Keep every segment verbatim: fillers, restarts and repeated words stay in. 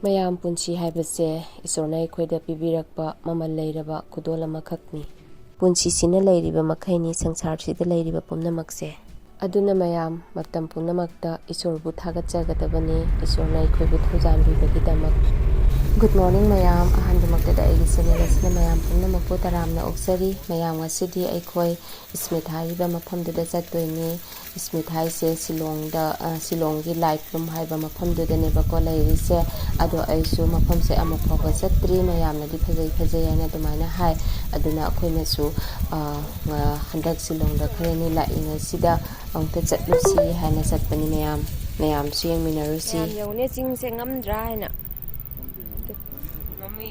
ꯃꯌꯥꯝ, ꯄꯨꯟꯁꯤ ꯍꯥꯏꯕꯁꯦ ꯏꯁꯣꯔꯅ ꯑꯩꯈꯣꯏꯗ ꯄꯤꯕꯤꯔꯛꯄ ꯃꯃꯜ ꯂꯩꯔꯕ ꯈꯨꯗꯣꯜ ꯑꯃꯈꯛꯅꯤ꯫ ꯄꯨꯟꯁꯤꯁꯤꯅ ꯂꯩꯔꯤꯕ ꯃꯈꯩꯅꯤ ꯁꯪꯁꯥꯔꯁꯤꯗ ꯂꯩꯔꯤꯕ ꯄꯨꯝꯅꯃꯛꯁꯦ꯫ ꯑꯗꯨꯅ ꯃꯌꯥꯝ, ꯃꯇꯝ ꯄꯨꯝꯅꯃꯛꯇ ꯏꯁꯣꯔꯕꯨ ꯊꯥꯒꯠꯆꯒꯗꯕꯅꯤ, ꯏꯁꯣꯔꯅ ꯑꯩꯈꯣꯏꯕꯨ ꯊꯧꯖꯥꯟꯕꯤꯕꯒꯤꯗꯃꯛ꯫ Good morning ꯃꯌꯥꯝ, ꯑꯍꯥꯟꯕꯃꯛꯇꯗ ꯑꯩꯒꯤ channel ꯑꯁꯤꯅ ꯃꯌꯥꯝ ꯄꯨꯝꯅꯃꯛꯄꯨ ꯇꯔꯥꯝꯅ ꯑꯣꯛꯆꯔꯤ꯫ ꯃꯌꯥꯝ, ꯉꯁꯤꯗꯤ ꯑꯩꯈꯣꯏ ꯏꯁꯃꯤꯠ ꯍꯥꯏꯔꯤꯕ ꯃꯐꯝꯗꯨꯗ ꯆꯠꯇꯣꯏꯅꯤ꯫ ꯏꯁꯃꯤꯠ ꯍꯥꯏꯁꯦ ꯁꯤꯂꯣꯡꯗ, ꯑ, ꯁꯤꯂꯣꯡꯒꯤ ꯂꯥꯏꯠꯂꯨꯝ ꯍꯥꯏꯕ ꯃꯐꯝꯗꯨꯗꯅꯦꯕꯀꯣ ꯂꯩꯔꯤꯁꯦ꯫ ꯑꯗꯣ ꯑꯩꯁꯨ ꯃꯐꯝꯁꯦ ꯑꯃꯨꯛ ꯐꯥꯎꯕ ꯆꯠꯇ꯭ꯔꯤ꯫ ꯃꯌꯥꯝꯅꯗꯤ ꯐꯖꯩ ꯐꯖꯩ ꯍꯥꯏꯅ ꯑꯗꯨꯃꯥꯏꯅ ꯍꯥꯏ꯫ ꯑꯗꯨꯅ ꯑꯩꯈꯣꯏꯅꯁꯨ, ꯑ, ꯉ-, ꯍꯟꯗꯛ ꯁꯤꯂꯣꯡꯗ ꯈꯔꯅꯤ ꯂꯥꯛꯏꯉꯩꯁꯤꯗ ꯑꯃꯨꯛꯇ ꯆꯠꯂꯨꯁꯤ ꯍꯥꯏꯅ ꯆꯠꯄꯅꯤ ꯃꯌꯥꯝ꯫ ꯃꯌꯥꯝꯁꯨ ꯌꯦꯡꯃꯤꯟꯅꯔꯨꯁꯤ꯫ ꯃꯌꯥꯝ ꯌꯦꯡꯉꯨꯅꯦ, ꯆꯤꯡꯁꯦ ꯉꯝꯗ꯭ꯔꯥ ꯍꯥꯏꯅ꯫ ꯉꯝꯃꯤ꯫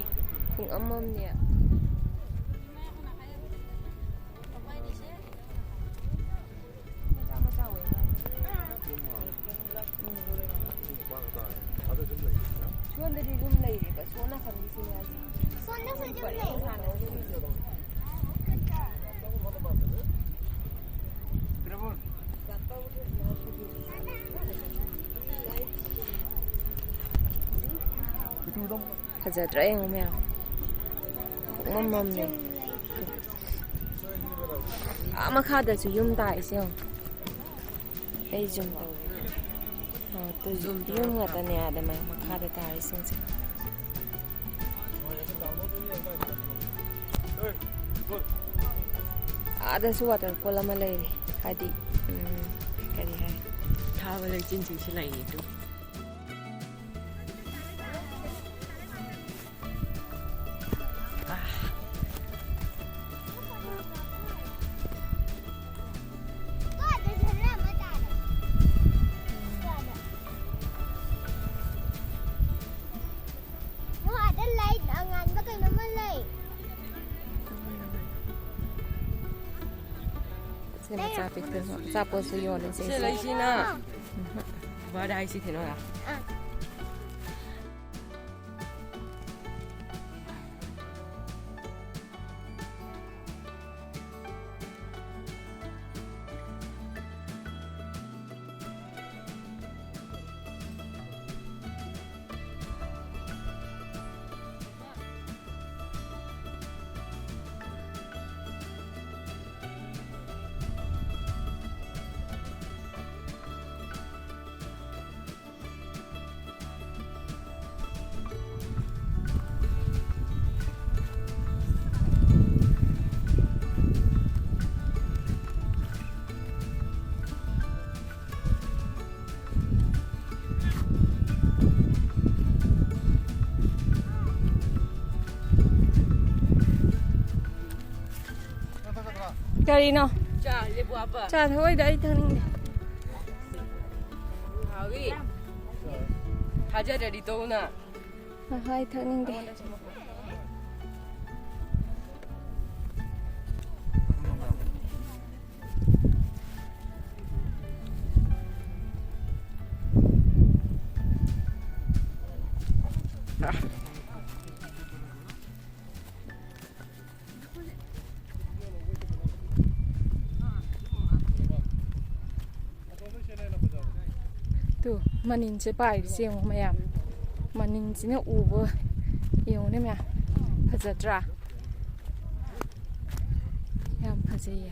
ꯄꯨꯡ ꯑꯃꯝꯅꯦ꯫ ꯃꯆꯥ ꯃꯆꯥ ꯑꯣꯏꯕ꯫ ꯎꯝ꯫ ꯁꯣꯝꯗꯗꯤ ꯑꯗꯨꯝ ꯂꯩꯔꯦꯕ, ꯁꯣꯝ ꯅꯥꯀꯟꯒꯤꯁꯤꯅꯦ ꯍꯥꯏꯁꯦ꯫ ꯁꯣꯝꯗꯁꯨ ꯑꯗꯨꯝ ꯂꯩ꯫ ꯄꯔꯦꯡ ꯁꯥꯟꯅ ꯑꯗꯨꯝ ꯂꯩꯖꯕ꯫ ꯐꯖꯗ꯭ꯔꯥ ꯌꯦꯡꯉꯨ ꯃꯌꯥꯝ꯫ ꯄꯨꯡꯃꯝ ꯃꯝꯃꯦ꯫ ꯑꯥ ꯃꯈꯥꯗꯁꯨ ꯌꯨꯝ ꯇꯥꯏꯁꯦ ꯌꯦꯡꯉꯨ꯫ ꯑꯩ zoom ꯇꯧꯒꯦ꯫ ꯑꯣ, ꯇꯨ zoom ꯌꯨꯝ ꯇꯧꯔꯒ ꯉꯥꯛꯇꯅꯦ ꯑꯥꯗ ꯃ-, ꯃꯈꯥꯗ ꯇꯥꯔꯤꯁꯤꯡꯁꯦ꯫ ꯑꯥꯗꯁꯨ waterfall ꯑꯃ ꯂꯩꯔꯤ꯫ ꯍꯥꯏꯗꯤ, ꯎꯝ, ꯀꯔꯤ ꯍꯥꯏ? ꯊꯥꯕ ꯂꯩꯆꯤꯟꯁꯤꯡꯁꯨ ꯂꯩꯅꯤ ꯇꯨ꯫ ꯁꯤꯗ ꯃꯆꯥ ꯄꯤꯛꯇꯨ ꯑꯆꯥꯄꯣꯠꯁꯨ ꯌꯣꯜꯂꯦ ꯁꯦ꯫ ꯁꯤ ꯂꯩꯁꯤꯅ꯫ ꯎꯝ꯫ ꯕꯥꯔ ꯍꯥꯏꯁꯤ ꯀꯩꯅꯣ꯫ ꯀꯔꯤꯅꯣ? ꯆꯥ, ꯂꯦꯕꯨ ꯍꯥꯞꯄ꯫ ꯆꯥ ꯊꯛꯑꯣꯏꯗ, ꯑꯩ ꯊꯛꯅꯤꯡꯗꯦ꯫ ꯍꯥꯎꯏ꯫ ꯊꯥꯖꯗ꯭ꯔꯗꯤ ꯇꯣꯛꯎꯅ꯫ ꯑꯍꯥ, ꯑꯩ ꯊꯛꯅꯤꯡꯗꯦ꯫ ꯇꯨ, ꯃꯅꯤꯟꯁꯦ ꯄꯥꯏꯔꯤꯁꯦ ꯌꯦꯡꯉꯣ ꯃꯌꯥꯝ꯫ ꯃꯅꯤꯟꯁꯤꯅ ꯎꯕ ꯌꯦꯡꯉꯨꯅꯦ ꯃꯌꯥꯝ꯫ ꯐꯖꯗ꯭ꯔꯥ? ꯌꯥꯝ ꯐꯖꯩꯌꯦ꯫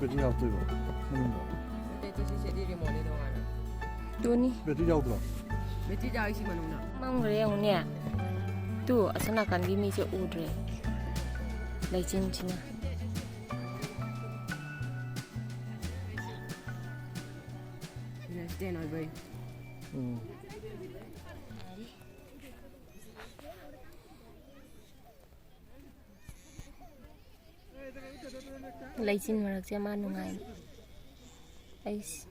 ꯕꯦꯇ꯭ꯔꯤ ꯌꯥꯎꯗꯣꯏꯕ ꯃꯅꯨꯡꯗ? ꯅꯠꯇꯦ, ꯇꯨ ꯁꯤ ꯁꯦꯠꯇꯤ ꯔꯤꯃꯣꯠꯅꯦ ꯇꯣꯉꯥꯟꯅ꯫ ꯇꯨꯅꯤ꯫ ꯕꯦꯇ꯭ꯔꯤ ꯌꯥꯎꯗ꯭ꯔꯣ? ꯕꯦꯇ꯭ꯔꯤ ꯌꯥꯎꯏ ꯁꯤ ꯃꯅꯨꯡꯗ꯫ ꯃꯝꯈ꯭ꯔꯦ ꯌꯦꯡꯉꯨꯅꯦ꯫ ꯇꯨ, ꯑꯁꯣꯝ ꯅꯥꯀꯟꯒꯤ ꯃꯤꯁꯦ ꯎꯗ꯭ꯔꯦ꯫ ꯂꯩꯆꯤꯟꯁꯤꯅ꯫ ꯔꯦꯁꯤꯗꯦꯟ ꯑꯣꯏꯕꯩ꯫ ꯎꯝ꯫ ꯂꯩꯆꯤꯟ ꯃꯔꯛꯁꯦ ꯃꯥ ꯅꯨꯡꯉꯥꯏ꯫ ꯑꯩꯁ꯫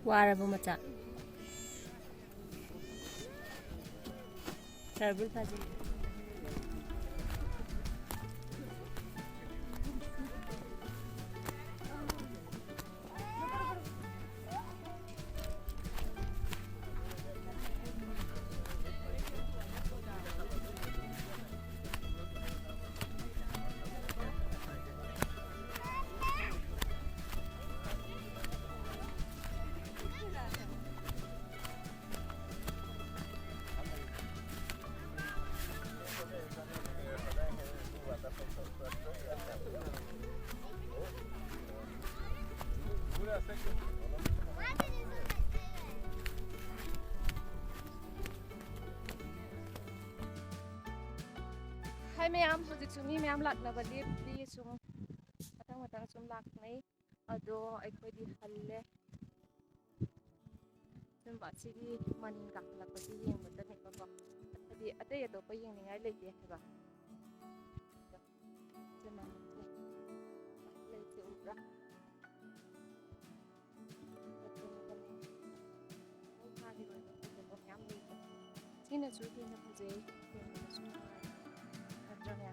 ꯋꯥꯔꯕ ꯃꯆꯥ? ꯇꯔꯕꯨꯜ ꯐꯥꯖꯤꯜꯂꯤ꯫ ꯍꯥꯏ ꯃꯌꯥꯝ, ꯍꯧꯖꯤꯛꯁꯨ ꯃꯤ ꯃꯌꯥꯝ ꯂꯥꯛꯅꯕ ꯂꯦꯞꯄꯤ꯫ ꯁꯨꯝ ꯃꯊꯪ ꯃꯊꯪ ꯁꯨꯝ ꯂꯥꯛꯅꯩ꯫ ꯑꯗꯣ ꯑꯩꯈꯣꯏꯗꯤ ꯍꯜꯂꯦ꯫ ꯁꯨꯝ ꯑꯁꯤꯒꯤ ꯃꯅꯤꯡ ꯀꯥꯈꯠꯂꯛꯄꯁꯤ ꯌꯦꯡꯕꯇꯅꯦꯕꯀꯣ꯫ ꯍꯥꯏꯗꯤ ꯑꯇꯩ ꯑꯇꯣꯞꯄ ꯌꯦꯡꯅꯤꯡꯉꯥꯏ ꯂꯩꯇꯦ ꯍꯥꯏꯕ꯫ ꯁꯤ ꯃꯅꯤꯡꯁꯦ ꯂꯩꯁꯦ ꯎꯕ꯭ꯔꯥ? ꯃꯍꯧꯁꯥꯒꯤ ꯑꯣꯏꯕ ꯐꯖꯕ ꯃꯌꯥꯝ ꯂꯩꯕ꯫ ꯁꯤꯅꯁꯨ ꯍꯦꯟꯅ ꯐꯖꯩ, ꯌꯦꯡꯕꯗꯁꯨ ꯅꯨꯡꯉꯥꯏ꯫ ꯅꯠꯇ꯭ꯔꯅꯦ?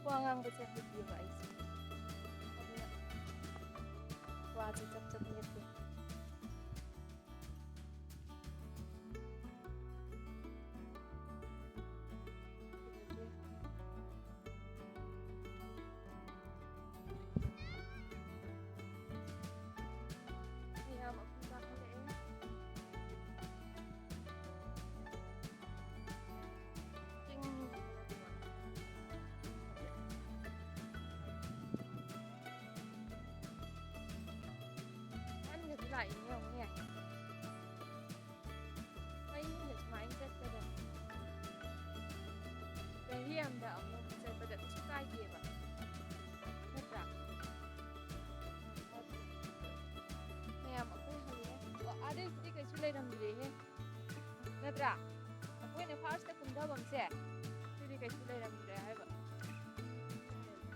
ꯋꯥ ꯉꯥꯡꯕꯁꯦ ꯍꯩꯇꯦꯕ ꯑꯩꯁꯦ꯫ ꯑꯗꯨꯅ ꯋꯥꯁꯦ ꯆꯞ ꯆꯞ ꯂꯦꯞꯄꯦ꯫ ꯃꯌꯥꯝ ꯑꯩꯈꯣꯏ ꯀꯥꯈꯠꯂꯛꯑꯦ꯫ ꯆꯤꯡ꯫ ꯑꯍꯟꯒꯁꯨ ꯂꯥꯛꯏꯅꯦ, ꯌꯦꯡꯉꯨꯅꯦ꯫ ꯃꯌꯨꯝꯗ ꯁꯨꯃꯥꯏꯅ ꯆꯠꯄꯗ ꯆꯍꯤ ꯑꯃꯗ ꯑꯃꯨꯛ ꯆꯠꯄꯗ ꯀꯩꯁꯨ ꯀꯥꯏꯗꯦꯕ, ꯅꯠꯇ꯭ꯔꯥ? ꯃꯌꯥꯝ ꯑꯩꯈꯣꯏ ꯍꯜꯂꯦ꯫ ꯑꯣ, ꯑꯥꯗꯩꯁꯤꯗꯤ ꯀꯩꯁꯨ ꯂꯩꯔꯝꯗ꯭ꯔꯦꯍꯦ, ꯅꯠꯇ꯭ꯔꯥ? ꯑꯩꯈꯣꯏꯅ ꯐꯥꯔꯁꯇ ꯀꯨꯝꯊꯐꯝꯁꯦ ꯁꯤꯗꯤ ꯀꯩꯁꯨ ꯂꯩꯔꯝꯗ꯭ꯔꯦ ꯍꯥꯏꯕ꯫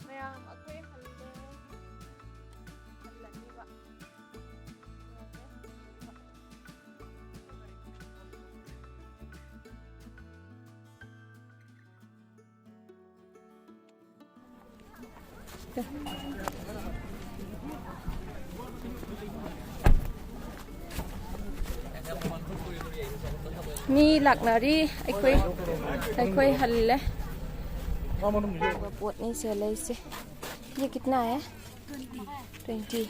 ꯃꯌꯥꯝ ꯑꯩꯈꯣꯏ ꯍꯜꯂꯦ, ꯍꯜꯂꯅꯤꯕ꯫ ꯃꯤ ꯂꯥꯛꯅꯔꯤ꯫ ꯑꯩꯈꯣꯏ, ꯑꯩꯈꯣꯏ ꯍꯜꯂꯦ꯫ ꯄꯣꯠꯅꯤ ꯁꯦ ꯂꯩꯁꯦ꯫ ये कितना है? ट्वेंटी।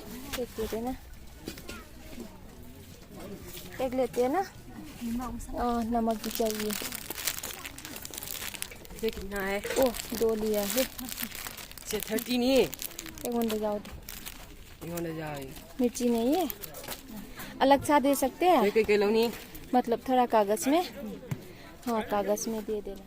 एक दे देना। एक लेते हैं ना। और नमक भी चाहिए। ये कितना है? ओ, दो लिया है। ये थर्टी नहीं है। ꯑꯩꯉꯣꯟꯗ ꯌꯥꯎꯗꯦ꯫ ꯑꯩꯉꯣꯟꯗ ꯌꯥꯎꯏ꯫ मिर्ची नहीं है? अलग सा दे सकते हैं? ꯀꯩ ꯀꯩ ꯂꯧꯅꯤ? मतलब थोड़ा कागज में। हाँ, कागज में दे देना।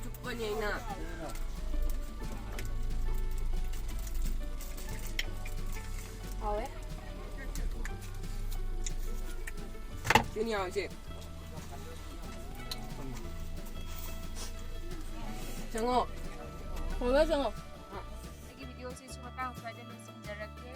ꯆꯨꯞꯄꯅꯤ ꯑꯩꯅ꯫ ꯍꯥꯎꯋꯦ꯫ ꯁꯤꯅꯤ ꯍꯥꯎꯔꯤꯁꯦ꯫ ꯆꯪꯉꯣ꯫ ꯍꯣꯡꯅ ꯆꯪꯉꯣ꯫ ꯑꯩꯒꯤ ꯚꯤꯗꯤꯑꯣꯁꯤꯁꯨ ꯃꯇꯥꯡ ꯁ꯭ꯋꯥꯏꯗ ꯂꯣꯏꯁꯤꯟꯖꯔꯒꯦ꯫